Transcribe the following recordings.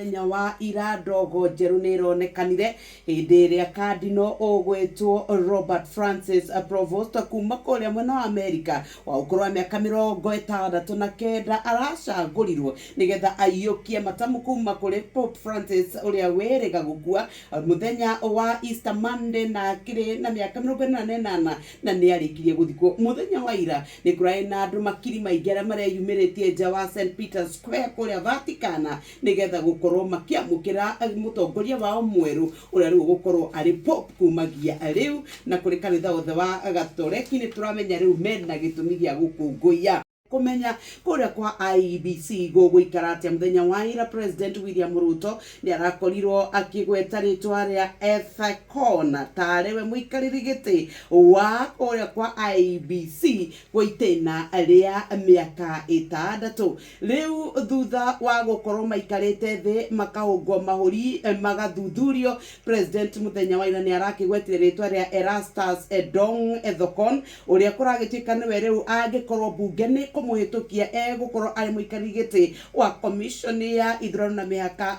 Mũthenya wa ira ndogo njerũ nĩ ĩronekanire hĩndĩ ĩrĩa kandino ũgwĩtwo Robert Francis Provost kuma kũrĩa mwena wa Amerika wa ũkũrũ wa mĩaka 69 aracagũrirwo nĩgetha aiyũkie matamu kuma kũrĩ Pope Francis ũrĩa wĩrĩga gũkua mũthenya wa Easter Monday na akĩrĩ na mĩaka 88 na nĩ arĩkirie gũthikwo mũthenya wa ira. Nĩ kũrarĩ na andũ makiri maingĩ arĩa mareyumĩrĩtie nja wa St Peter's Square kũrĩa Vatican nĩgetha gũkorwo makĩamũkĩra mũtongoria wao mwerũ ũrĩa rĩu ũgũkorwo arĩ Pope kumagia rĩu. Na kũrĩ kanitha wothe wa Gatoreki nĩ tũramenya rĩu mena gĩtũmi gĩa gũkũngũiya. Kũmenya kũrĩa kwa IEBC gũgũikara atĩa mũthenya wa ira President William Ruto nĩ arakorirwo akĩgweta rĩtwa rĩa Ethekon tarĩ we mũikarĩri gĩtĩ wa kũrĩa kwa IEBC kwa itĩna rĩa mĩaka 6. Rĩu thutha wa gũkorwo maikarĩte thĩ makahũngwo mahũri magathuthurio, President mũthenya wa ira nĩ arakĩgwetire rĩtwa rĩa Erastus Edong Ethekon ũrĩa kũragĩtuĩka nĩwe rĩu angĩkorwo mbunge nĩ kũmũhĩtũkia egũkorwo arĩ mũikarĩri gĩtĩ wa commission ya ithurano na mĩhaka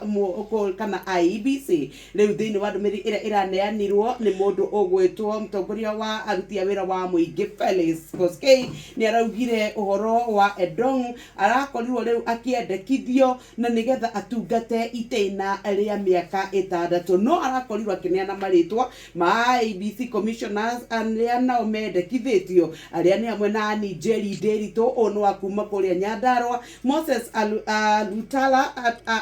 kana IEBC. Rĩu thĩinĩ wa ndũmĩrĩri ĩrĩa ĩraneanirwo nĩ mũndũ ũgwĩtwo mũtongoria wa aruti a wĩra wa mũingĩ Felix Koskei nĩ araugire ũhoro wa Edong arakorirwo rĩu akĩendekithio na nĩgetha atungate itĩna rĩa mĩaka 6 no arakorirwo akĩneana marĩtwa ma IEBC commissioners arĩa nao mendekithĩtio arĩa nĩ hamwe na Ann Njeri Ndĩritũ ũyũ nĩ wa kuma kũrĩa Nyandarua, Moses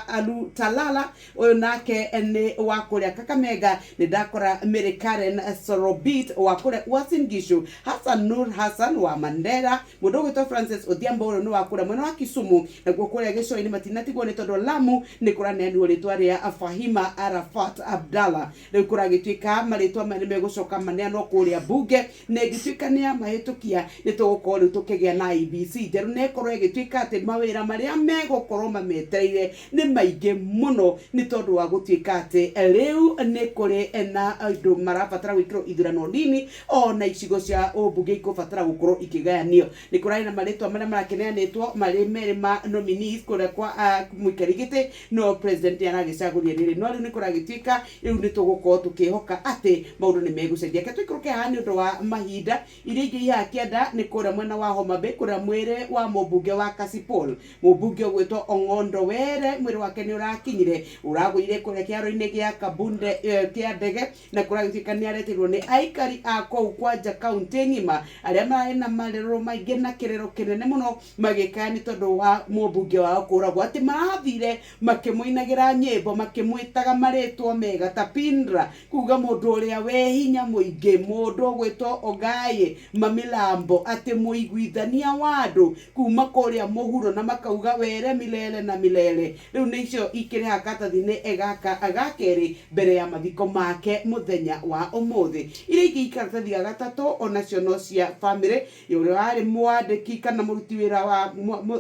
Alutalala ũyũ nake nĩ wa kũrĩa Kakamega, nĩ ndakora Mary Karen Sorobit wa kũrĩa Uasin Gishu, Hassan Nur Hassan wa Mandera, mũndũ ũgwĩtwo Francis Odhiambo ũyũ nĩ wa kũrĩa mwena wa Kisumu, nakuo kũrĩa gĩcũa-inĩ matinatigwo nĩ tondũ Lamu nĩ kũraneanirwo rĩtwa rĩa Fahima Arafat Abdallah. Rĩu kũragĩtuĩka marĩtwa maya nĩ megũcoka maneanwo kũrĩa mbunge na ĩngĩtuĩka nĩ yamahĩtũkia nĩ tũgũkorwo rĩu tũkĩgĩa na IEBC njerũ na ĩkorwo ĩgĩtuĩka atĩ mawĩra marĩa megũkorwo mametereire nĩ maingĩ mũno nĩ tondũ wa gũtuĩka atĩ rĩu nĩ kũrĩ na andũ marabatara gwĩkĩrwo ithurano nini ona icigo cia ũmbunge ikũbatara gũkorwo ikĩgayanio. Nĩ kũrarĩ na marĩtwa marĩa marakĩneanĩtwo marĩ merĩ ma nominees kũrĩa kwa mũikari gĩtĩ no president nĩ aragĩcagũria rĩrĩ no rĩu nĩ kũragĩtuĩka rĩu nĩ tũgũkorwo tũkĩhoka atĩ maũndũ nĩ megũcenjia. Reke tũikũrũke haha nĩ ũndũ wa mahinda, iria ingĩ ihaha kĩanda nĩ kũrĩa mwena wa Homa Bay kũrĩa mwĩrĩ wa mũmbunge wa Kasipul mũmbunge ũgwĩtwo Ong'ondo Were mwĩrĩ wake nĩ ũrakinyire ũragũire kũrĩa kĩharo-inĩ gĩa Kabunde kĩa ndege na kũragĩtuĩka nĩ aretirwo nĩ aikari a kũu Kwanja kaunti ng'ima arĩa mararĩ na marĩrũ maingĩ na kĩrĩro kĩnene mũno magĩkaya nĩ tondũ wa mũmbunge wao kũragwo atĩ marathire makĩmũinagĩra nyĩmbo makĩmwĩtaga marĩtwa mega ta Pindra kuga mũndũ ũrĩa wĩ hinya mũingĩ mũndũ ũgwĩtwo Ogaye Mamilambo atĩ mũiguithania wa andũ kuma kũrĩa mũhuro na makauga were milele na milele. Rĩu nĩ icio ikĩrĩ haha karatathi-inĩ gaka ga kerĩ mbere ya mathiko make mũthenya wa ũmũthĩ. Iria ingĩ karatathi ga gatatũ onacio no cia bamĩrĩ ya ũrĩa warĩ mwandĩki kana mũruti wĩra wa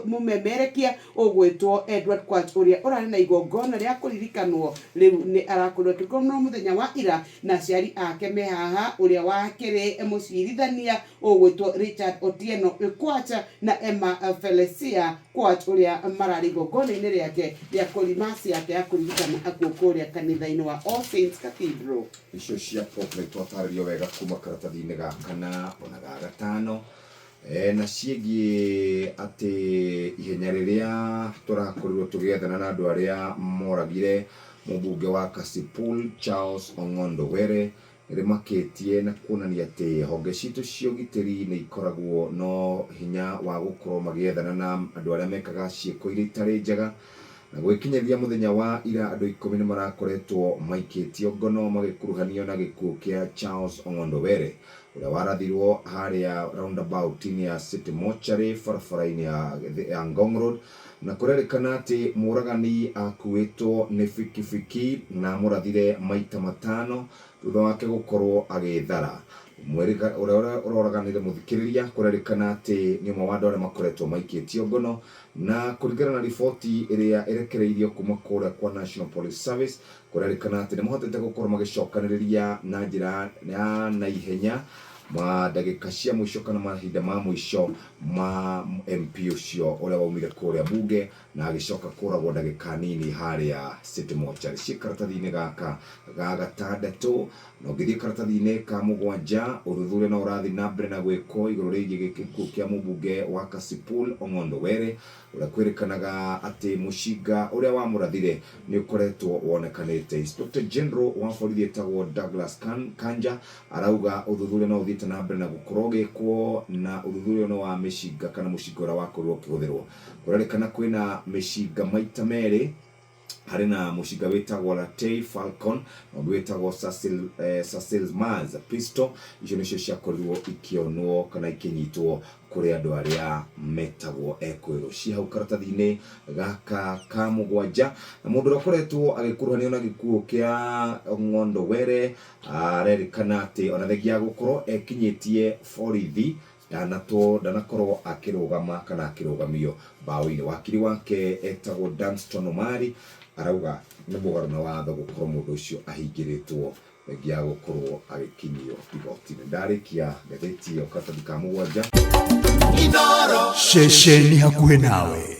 mũmemerekia ũgwĩtwo Edward Kwach ũrĩa ũrarĩ na igongona rĩa kũririkanwo rĩu nĩ arakorirwo akĩrikanwo mũthenya wa ira na aciari ake me haha ũrĩa wakĩrĩ mũcirithania ũgwĩtwo Richard Otieno Kwach na Emma Felesia Kwach ũrĩa mararĩ igongona-inĩ rĩake rĩa kũrimasi yake ya kũririkana akuũ kũrĩa kanitha-inĩ wa All Saints Cathedral. Icio cia Pope nĩ twatarĩrio wega kuma karatathi-inĩ ga kana ona ga gatano e, na ciĩgiĩ atĩ ihenya rĩrĩa tũrakorirwo tũgĩethana na andũ arĩa moragire mũmbunge wa Kasipul Charles Ong'ondo Were nĩrĩmakĩtie na kuonania atĩ honge citũ cia ũgitĩri nĩ ikoragwo no hinya wa gũkorwo magĩethana na andũ arĩa mekaga ciĩko iria itarĩ njega. Na gwĩkinyĩria mũthenya wa ira andũ 10 nĩ marakoretwo maikĩtio ngono magĩkuruhanio na gĩkuũ kĩa Charles Ong'ondo Were ũrĩa warathirwo harĩa roundabout-inĩ ya City Mortuary barabara-inĩ ya Ngong Road. Na kũrerĩkana atĩ mũragani akuĩtwo nĩ bikibiki na amũrathire maita matano thutha wake gũkorwo agĩthara. Ũrĩa ũroraganire mũthikĩrĩria kũrerĩkana atĩ nĩ ũmwe wa andũ arĩa makoretwo maikĩtio ngono na kũringana na riboti ĩrĩa ĩrekereirio kuma kũrĩa kwa National Police Service kũrerĩkana atĩ nĩ mahotete gũkorwo magĩcokanĩrĩria na njĩra ya naihenya. Ma ndagĩka cia mũico kana mahinda ma mũico ma MP ũcio ũrĩa waumire kũrĩa bunge na agĩcoka kũragwo ndagĩka nini harĩa City Mortuary. Ciĩ karatathi-inĩ gaka ga gatandatũ. Na ũngĩthiĩ karatathi-inĩ ka mũgwanja, ũthuthuria no ũrathiĩ na mbere na gwĩkwo igũrũ rĩgiĩ gĩkuũ kĩa mũmbunge wa Kasipul Ong'ondo Were, ũrĩa kwĩrĩkanaga atĩ mũcinga ũrĩa wamũrathire nĩ ũkoretwo wonekanĩte. Inspector General wa borithi etagwo Douglas Kanja arauga ũthuthuria no ũthiĩte na mbere na gũkorwo ũgĩkwo na ũthuthuria ũyũ nĩ wa mĩcinga kana mũcinga ũrĩa wakorirwo ũkĩhũthĩrwo. Kũrerĩkana kwĩna mĩcinga maita merĩ, harĩ na mũcinga wĩtagwo Latei Falcon na ũngĩ wĩtagwo Cecil, Cecil Mars pistol. Icio nĩcio ciakorirwo ikĩonwo kana ikĩnyitwo kũrĩ andũ arĩa metagwo ekũĩrwo. Ciĩ hau karatathi-inĩ gaka ka mũgwanja. Na mũndũ ũrĩa ũkoretwo agĩkuruhanio na gĩkuũ kĩa Ong'ondo Were arerĩkana atĩ ona thengia ya gũkorwo ekinyĩtie borithi ndanatwo ndanakorwo akĩrũgama kana akĩrũgamio mbaũ-inĩ. Wakiri wake etagwo Danston Omari arauga nĩ mũgarũ na watho gũkorwo mũndũ ũcio ahingĩrĩtwo thengia ya gũkorwo agĩkinyio igoti-inĩ. Ndarĩkia ngathĩti ĩyo karatathi ka mũgwanja. Ceceni hakuhĩ nawe.